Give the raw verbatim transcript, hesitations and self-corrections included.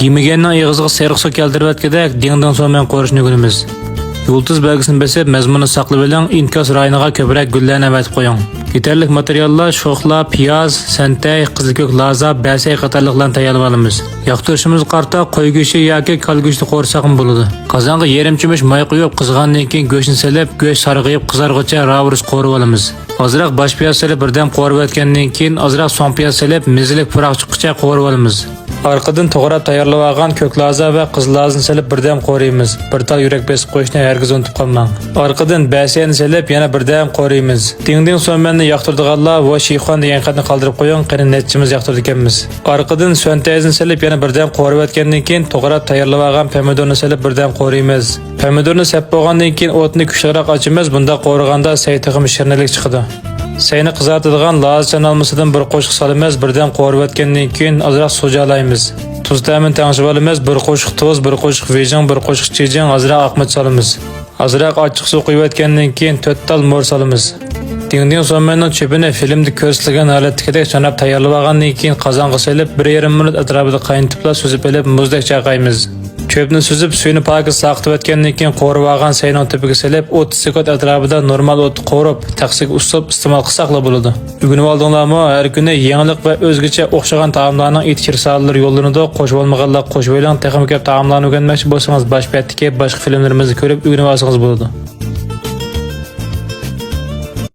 يېمىگەننىڭ ئېغىزىغا سېرىق سۇ كەلتۈرۈۋەتكۈدەك دىڭ دىڭ سوميەن قورۇشنى ئۆگىنىمىز. يۇلتۇز بەلگىسىنى بېسىپ، مەزمۇننى ساقلىۋېلىڭ، ئىنكاس رايونىغا كۆپرەك گۈللەرنى ئەۋەتىپ قويۇڭ. يېتەرلىك ماتېرىياللار شوخلا، پىياز، سەنتەي، قىزىل كۆك لازا، بەسەي قاتارلىقلارنى تەييارلىۋالىمىز. ياقتۇرۇشىمىزغا قارىتا قوي گۆشى ياكى كالا گۆشىنى قورۇساقمۇ بولىدۇ. قازانغا يېرىم چۆمۈچ ماي قۇيۇپ، قىزىغاندىن كېيىن گۆشنى سېلىپ، گۆش سارغىيىپ قىزارغۇچە راۋۇرۇس قورۇۋالىمىز. ئازراق باش پىياز سېلىپ بىردەم قورۇۋەتكەندىن كېيىن، ئازراق سوڭ پىياز سېلىپ مېزىلىك پۇراق چىققۇچە قورۇۋالىمىز. ئارقىدىن توغراپ تەييارلىۋالغان كۆك لازا ۋە قىزىل لازىنى سېلىپ بىردەم قورۇيمىز. بىر تال يۈرەك بېسىپ قويۇشنى ھەرگىز ئۇنتۇپ قالماڭ. ئارقىدىن بەسىيەنى سېلىپ يەنە بىردەم قورۇيمىز. دىڭدىڭ سوميەننى ياقتۇرىدىغانلار ۋو شىخۇەن دېگەن خەتنى قالدۇرۇپ قويۇڭ، قېنى نەچچىمىز ياقتۇرىدىكەنمىز. ئارقىدىن سۈەنتەيزىنى سېلىپ يەنە بىردەم قورۇۋەتكەندىن كېيىن توغراپ تەييارلىۋالغان پەمىدۇرنى سېلىپ بىردەم قورۇيمىز. پەمىدۇرنى سەپ بولغاندىن كېيىن ئوتنى كۈچلۈكرەك ئاچىمىز، بۇنداق قورۇغاندا سەي تېخىمۇ شىرنىلىك چىقىدۇ. سەينى قىزارتىدىغان لازا چانالمىسىدىن بىر قوشۇق سالىمىز، بىردەم قورۇۋەتكەندىن كېيىن ئازراق سۇ جالايمىز. تۇز تەمىنى تەڭشىۋالىمىز، بىر قوشۇق تۇز، بىر قوشۇق ۋېجىڭ، بىر قوشۇق چىجىڭ، ئازراق ئاقمۇچ سالىمىز. ئازراق ئاچچىق سۇ قۇيۇۋەتكەندىن كېيىن تۆت تال مور سالىمىز. دىڭدىڭ سوميەننىڭ چۆپىنى فىلىمدا كۆرسىتىلگەن ھالەتتىكىدەك چاناپ تەييارلىۋالغاندىن كېيىن قازانغا سېلىپ، بىر يېرىم مىنۇت ئەتراپىدا قاينىتىپلا سۈزۈپ ئېلىپ، مۇزدەك چايقايمىز. چۆپنى سۈزۈپ، سۈيىنى پاكىز ساقىتىۋەتكەندىن كېيىن، قورۇۋالغان سەينىڭ تۈپىگە سېلىپ، ئوتتۇز سېكۇنت ئەتراپىدا نورمال ئوتتا قورۇپ، تەخسىگە ئۇسسۇپ ئىستېمال قىلساقلا بولىدۇ. ئۆگىنىۋالدىڭلارمۇ؟ ھەر كۈنى يېڭىلىق ۋە ئۆزگىچە ئوخشىغان تائاملارنىڭ ئېتىش رىسالىلىرى يوللىنىدۇ، قوشۇۋالمىغانلار قوشۇۋېلىڭ، تېخىمۇ كۆپ تائاملارنى ئۆگەنمەكچى بولسىڭىز، باش بەتتىكى باشقا فىلىملىرىمىزنى كۆرۈپ ئۆگىنىۋالسىڭىز بولىدۇ.